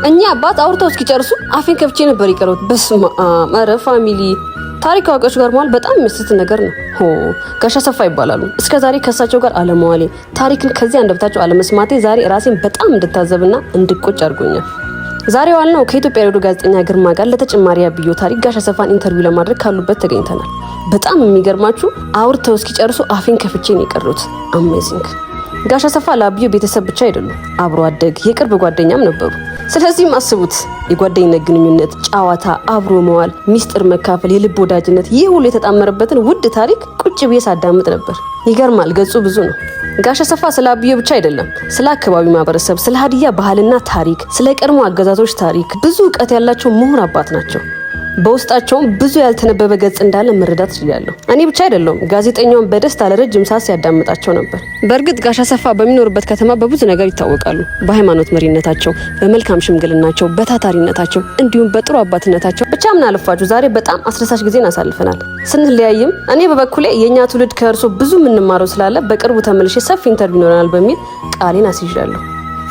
እኚህ አባት አውርተው እስኪጨርሱ አፌን ከፍቼ ነበር የቀረሁት። በስመ አብ! ኧረ family፣ ታሪክ አዋቂዎች ጋር መዋል በጣም የሚያስደስት ነገር ነው። ሆ፣ ጋሽ አሰፋ ይባላሉ። እስከ ዛሬ ከእሳቸው ጋር አለመዋሌ፣ ታሪክን ከዚህ አንደበታቸው አለመስማቴ ዛሬ ራሴን በጣም እንድታዘብና እንድቆጭ አድርጎኛል። ዛሬ ዋልነው ከኢትዮጵያ ሬዲዮ ጋዜጠኛ ግርማ ጋር ለተጨማሪ አብዮ ታሪክ ጋሽ አሰፋን interview ለማድረግ ካሉበት ተገኝተናል። በጣም የሚገርማችሁ አውርተው እስኪጨርሱ አፌን ከፍቼ ነው የቀረሁት። Amazing! ጋሽ አሰፋ ለአብዮ ቤተሰብ ብቻ አይደሉም፣ አብሮ አደግ የቅርብ ጓደኛም ነበሩ። ስለዚህም አስቡት፣ የጓደኝነት ግንኙነት፣ ጨዋታ፣ አብሮ መዋል፣ ሚስጥር መካፈል፣ የልብ ወዳጅነት፣ ይህ ሁሉ የተጣመረበትን ውድ ታሪክ ቁጭ ብዬ ሳዳምጥ ነበር። ይገርማል፣ ገጹ ብዙ ነው። ጋሽ አሰፋ ስለ አብዮ ብቻ አይደለም፣ ስለ አካባቢው ማህበረሰብ፣ ስለ ሀዲያ ባህልና ታሪክ፣ ስለ ቀድሞ አገዛዞች ታሪክ ብዙ እውቀት ያላቸው ምሁር አባት ናቸው። በውስጣቸውም ብዙ ያልተነበበ ገጽ እንዳለ መረዳት ችያለሁ። እኔ ብቻ አይደለሁም፣ ጋዜጠኛውን በደስታ ለረጅም ሰዓት ሲያዳምጣቸው ነበር። በእርግጥ ጋሽ አሰፋ በሚኖሩበት ከተማ በብዙ ነገር ይታወቃሉ። በሃይማኖት መሪነታቸው፣ በመልካም ሽምግልናቸው፣ በታታሪነታቸው እንዲሁም በጥሩ አባትነታቸው። ብቻ ምን አለፋችሁ ዛሬ በጣም አስደሳች ጊዜን አሳልፈናል። ስንለያይም እኔ በበኩሌ የእኛ ትውልድ ከእርሶ ብዙ የምንማረው ስላለ በቅርቡ ተመልሼ ሰፊ interview ይኖረናል በሚል ቃሌን አስይዣለሁ።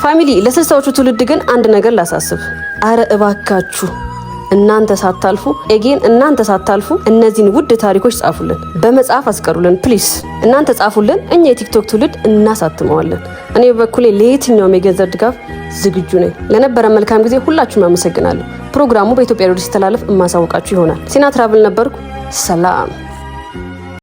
Family፣ ለ60ዎቹ ትውልድ ግን አንድ ነገር ላሳስብ። አረ እባካችሁ እናንተ ሳታልፉ፣ again እናንተ ሳታልፉ እነዚህን ውድ ታሪኮች ጻፉልን፣ በመጽሐፍ አስቀሩልን። Please እናንተ ጻፉልን፣ እኛ የቲክቶክ ትውልድ እናሳትመዋለን። እኔ በበኩሌ ለየትኛውም የገንዘብ ድጋፍ ዝግጁ ነኝ። ለነበረ መልካም ጊዜ ሁላችሁም አመሰግናለሁ። ፕሮግራሙ በኢትዮጵያ ሬዲዮ ሲተላለፍ የማሳውቃችሁ ይሆናል። ሲና ትራቭል ነበርኩ። ሰላም።